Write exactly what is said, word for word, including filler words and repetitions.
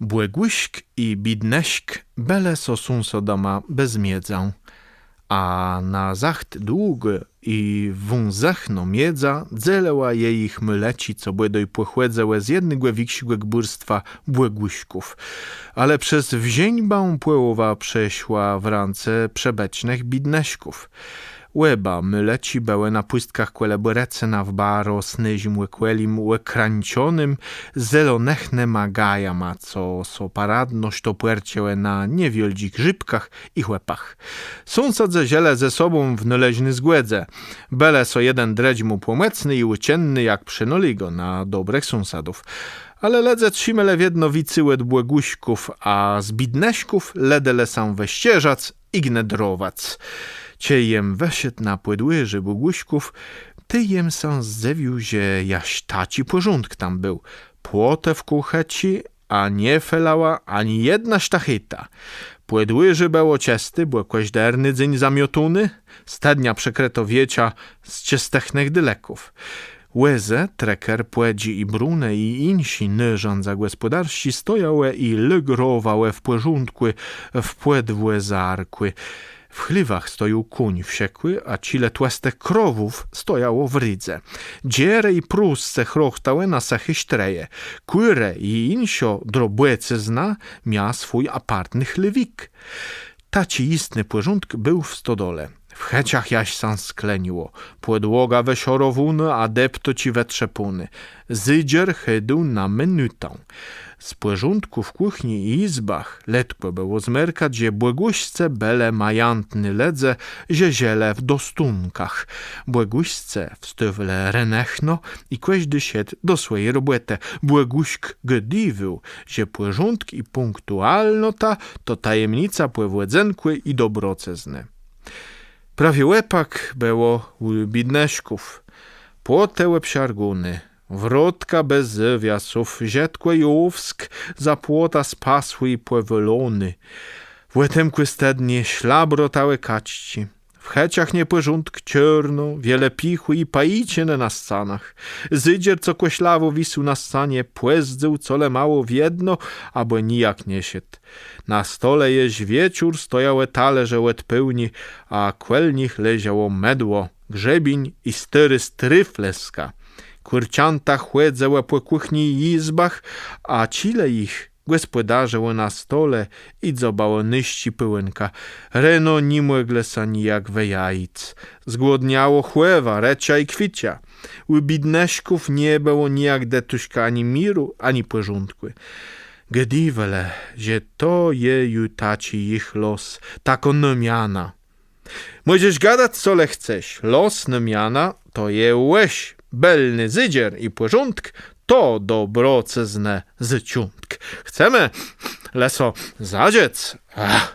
Bògùszk i Bidnëszk bëlë so sąsadama bez miedzã, a na zacht długô i wąsëchnô miedza dzelëła jejich môlëczi, co bòdôj pòchòdzëłë z jednégò wikszégò gbùrstwa Bògùszków. Ale przez wżeńbã pòłowa przeszła w rãce przebëcznëch Bidnëszków. Òba môlëczi bëłë na pùstkach kòle Bòrëcëna w baro snôżim òkòlim, òkrańczonym zelonëchnyma gajama, co so paradno sztopòrcëłë na niewiôldżich grzëbkach i chòpach. Sąsadzë żëlë ze sobą w nôleżny zgòdze. Bëlë so jeden drëdżémù pòmòcny i ùczinny, jak przënôlégô na dobrëch sąsadów. Ale lëdze trzimelë wiedno wicy òd Bògùszków, a z Bidnëszków lëdelë sã wëszczerzac i gnedrowac. Czej jem wëszedł na pòdwòrzé Bògùszków, tej jem sã zdzëwił, że jaż taczi pòrządk tam béł. Płotë wkół chëczi, a nie felała ani jedna sztachéta. Pòdwòrzé bëło czësté, bò kòżdërny dzéń zamiótóné, stëdnia przëkrëtô wiéczã z czëstëchnëch dëlëków. Wòzë, treker, płëdżi i brónë i jinszé nôrzãdza gòspòdarsczé stojałë i lëgrowałë w pòrządkù w pòdwòzarkù. W chléwach stojôł kóń wscekłi, a czile tłëstëch krowów stojało w rédze. Dzërë i prósce chrochtałë na sëchi sztreje. Kùrë i jinszô drobòcëzna mia swój apartny chléwik. Taczi jistny pòrządk béł w stodole. W chëczach jaż sã skleniło. Pòdłoga wëszorowónô, a deptôczi wëtrzepóné. Zédżer chòdzył na minutã. Z pòrządkù w kùchni i jizbach letkò bëło zmerkac, że Bògùszcë bëlë majãtny lëdze, że żëlë w dostónkach. Bògùszcë wstôwelë renëchno i kòżdi szedł do swòji robòtë. Bògùszk gôdiwôł, że pòrządk i pùnktualnota to tajemnica pòwòdzënkù i dobrocëznë. Prawie òpak bëło ù Bidnëszków. Płotë òbszargóné, wrotka bez zôwiasów, żëtkò i òwsk za płotã spasłé i pòwôlóné. W òtemkłi stëdni szlabrotałë kaczczi. W chëczach niepòrządk, czôrno, wiele pichù i pajicënë na scanach. Zédżer, co kòszlawò wisôł na scanie, pòzdzył colemało w jedno, abò nijak nie szedł. Na stole jesz wieczór stojałë talerze òd pôłnia, a kòl nich leżało mëdło, grzebiéń i stôré strëflëska. Kùrczãta chòdzëłë pò kùchni i jizbach, a czile jich gòspòdarzëło na stole i dzobałë nôscë pôłnika. Reno ni mòglë sã nijak wëjajic. Zgłodniałô chòwa rëcza i kwicza. Ù Bidnëszków nie bëło nijak dëtuszka ani miru, ani pòrządkù. Gôdiwelë, że to je ju taczi jich los, takô nômiana. Mòżesz gadac, co le chcesz, los nômiana to je łeż, bëlny zédżer i pòrządk to dobrocëznë zôczątk. Chcemë le so zażëc, ach,